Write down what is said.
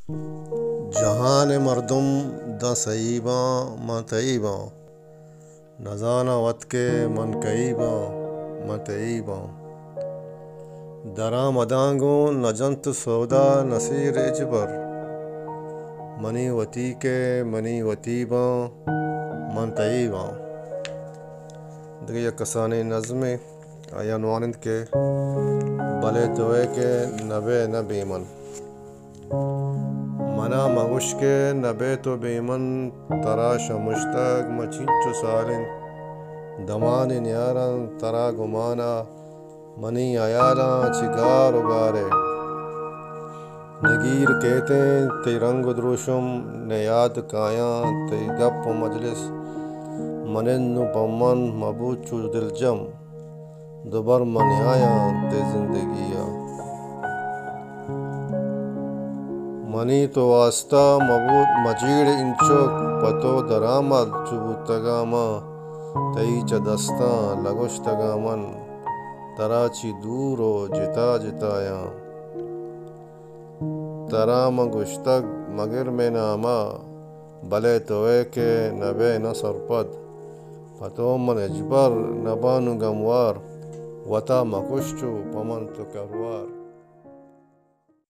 جہان ءِ مردم داں سہی باں، من تئی باں۔ نزاناں وت کہ من کئی باں، من تئی باں۔ دراں مداں گوں نہ جنت سودا نصیر ہچبر۔ منی وتی کہ منی وتی باں، من تئی باں۔ دگہ یک کسانیں نظمے۔ آئی ءَ عنوان انت کہ بلے تو ئے کہ نہ بئے نہ بے من۔ منا مگوش کہ نہ بئے تو بے من، ترا شمشتگ من چینچو سال انت۔ دمانے نیاراں ترا گمان ءَ، منی ہیالاں چہ گار و گار ئے۔ نگیر کیتیں تئی رنگ و دروشم، نہ یاد کایاں تئی گپ و مجلس۔ منند نوں پہ من مبوت چو دلجم، دوبر من نیایاں تئی زندگی ءَ۔ منی تو واسطہ مبوت مجیڑ انچک، پہ تو درآمد چو بوتگاں من، تئی چہ دستاں لگوشتگاں من، ترا چی دور و جتا جتایاں۔ ترا من گوشتگ مگر مئے نام ءَ، بلے تو ئے کہ نہ بئے نہ سرپد۔ پہ تو من ہچبر نہ باں نوں گموار، وتا مکش چو پہ من تو کروار۔